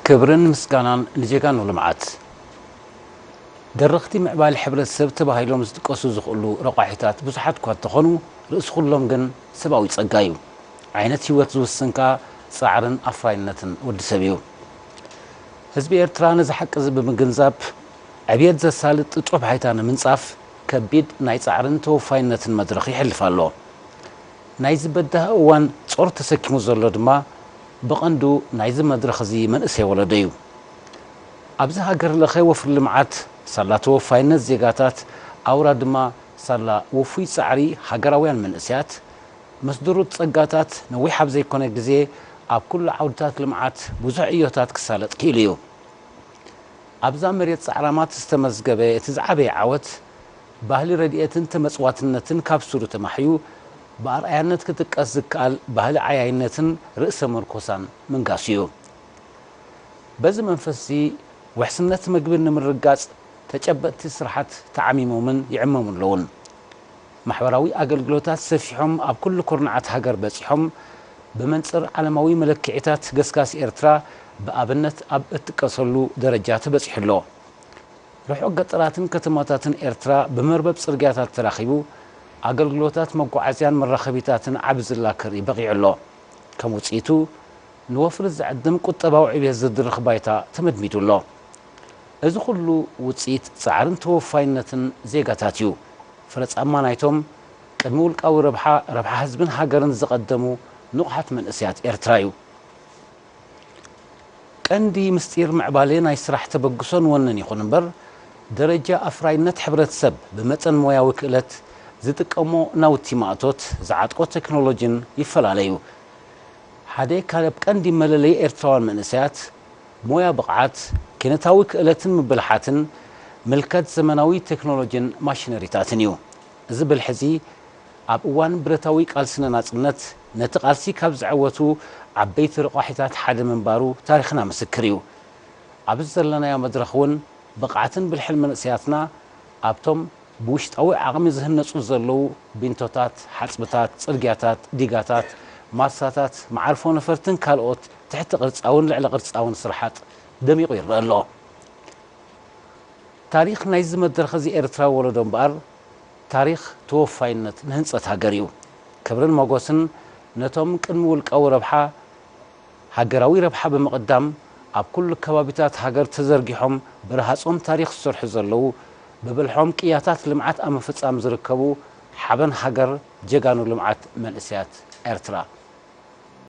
ክብርን ምስጋናን ንጀጋኑ ልምዓት። ደረኽቲ ምዕባለ ሕብረተሰብ ተባሂሎም ዝጥቀሱ ዝኽእሉ ረቋሒታት ብዙሓት እኳ እንተኾኑ፣ ርእሲ ኩሎም ግን ሰብኣዊ ጸጋ እዩ። ዓይነት ህይወት ዝውስን ከኣ ጻዕርን ኣፍራይነትን ወዲ ሰብ እዩ። ህዝቢ ኤርትራ ነዚ ሓቂ እዚ ብምግንዛብ፣ ዕብየት ዘሳልጥ ጥጡሕ ባይታ ንምንጻፍ፣ ከቢድ ናይ ጻዕርን ተወፋይነትን መድረኽ ይሕልፍ ኣሎ። ናይዚ በዳሂ እዋን ጾር ተሰኪሙ ዘሎ ድማ፣ ብቐንዱ ናይዚ መድረኽ እዚ መንእሰይ ወለዶ እዩ። ኣብዚ ሃገር ለኸ ወፍሪ ልምዓት፣ ሳላ ተወፋይነት ዜጋታት፣ ኣውራ ድማ ሳላ ውፉይ ጻዕሪ ሃገራውያን መንእሰያት፣ ምስ ድሩት ጸጋታት ነዊሕ ኣብ ዘይኮነ ግዜ ኣብ ኩሉ ዓውድታት ልምዓት ብዙሕ ዕዮታት ክሳለጥ ክኢሉ እዩ። ኣብዛ መሬት ጻዕራማት ዝተመዝገበ እቲ ዝዓበየ ዓወት፣ ባህሊ ረድኤትን ተመጽዋትነትን ካብ ሱሩ ተማሕዩ፣ ብኣርኣያነት ክጥቀስ ዝከኣል ባህሊ ዓያይነትን ርእሰ መርኮሳን ምንጋሱ እዩ። በዚ መንፈስዚ፣ ውሕስነት መግቢ ንምርግጋጽ ተጨበጥቲ ስራሓት ተዓሚሞምን ይዕመሙ ኣለዉን። ማሕበራዊ ኣገልግሎታት ሰፊሖም ኣብ ኩሉ ኩርናዓት ሃገር በጺሖም፣ ብመንጽር ዓለማዊ መለክዒታት ገስጋስ ኤርትራ ብኣብነት ኣብ እትጥቀሰሉ ደረጃ ተበጺሑ ኣሎ። ርሑቕ ገጠራትን ከተማታትን ኤርትራ ብመርበብ ጽርግያታት ተራኺቡ፣ ኣገልግሎታት መጓዓዝያን መራኸቢታትን ዓቢ ዝላ ከርኢ በቒዑ ኣሎ። ከም ውጽኢቱ፣ ንወፍሪ ዝዕድም ቁጠባዊ ዕብየት ዝድርኽ ባይታ ተመድሚዱ ኣሎ። እዚ ኩሉ ውጽኢት ጻዕርን ተወፋይነትን ዜጋታት እዩ። ፍረጻማ ናይቶም ቅድሚ ውልቃዊ ረብሓ፣ ረብሓ ህዝብን ሃገርን ዝቐደሙ ንቑሓት መንእሰያት ኤርትራ እዩ። ቀንዲ ምስጢር ምዕባለ ናይ ስራሕ ተበግሶን ወነን ይኹን እምበር፣ ደረጃ ኣፍራይነት ሕብረተሰብ ብመጠን ሞያዊ ክእለት፣ ዝጥቀሞ ናውቲ ማእቶት፣ ዝዓጥቆ ቴክኖሎጂን ይፈላለ እዩ። ሓደ ካብ ቀንዲ መለለዪ ኤርትራውያን መንእሰያት፣ ሞያ ብቕዓት፣ ኪነታዊ ክእለትን ምብልሓትን፣ ምልከት ዘመናዊ ቴክኖሎጂን ማሽነሪታትን እዩ። እዚ ብልሒ እዚ፣ ኣብ እዋን ብረታዊ ቃልስና ናጽነት፣ ነቲ ቃልሲ ካብ ዘዐወቱ ዓበይቲ ረቋሒታት ሓደ ምንባሩ ታሪኽና ምስክር እዩ። ኣብዚ ዘለናዮ መድረኽ እውን፣ ብቕዓትን ብልሕን መንእሰያትና፣ ኣብቶም ብውሽጣዊ ዓቕሚ ዝህነጹ ዘለዉ ቢንቶታት፣ ሓጽብታት፣ ጽርግያታት፣ ዲጋታት፣ ማሳታት፣ መዓርፎ ነፈርትን ካልኦት ትሕቲ ቅርጻውን ልዕሊ ቅርጻውን ስርሓት ደሚቑ ይረአ ኣሎ። ታሪኽ ናይዚ መድረኽ እዚ ኤርትራዊ ወለዶ እምበኣር፣ ታሪኽ ተወፋይነት ንህንጸት ሃገር እዩ። ክብርን ሞገስን ነቶም ቅድሚ ውልቃዊ ረብሓ፣ ሃገራዊ ረብሓ ብምቕዳም፣ ኣብ ኩሉ ከባቢታት ሃገር ተዘርጊሖም ብረሃጾም ታሪኽ ዝሰርሑ ዘለዉ፣ ብብልሖም ቅያታት ልምዓት ኣብ ምፍጻም ዝርከቡ ሓበን ሃገር ጀጋኑ ልምዓት መንእሰያት ኤርትራ።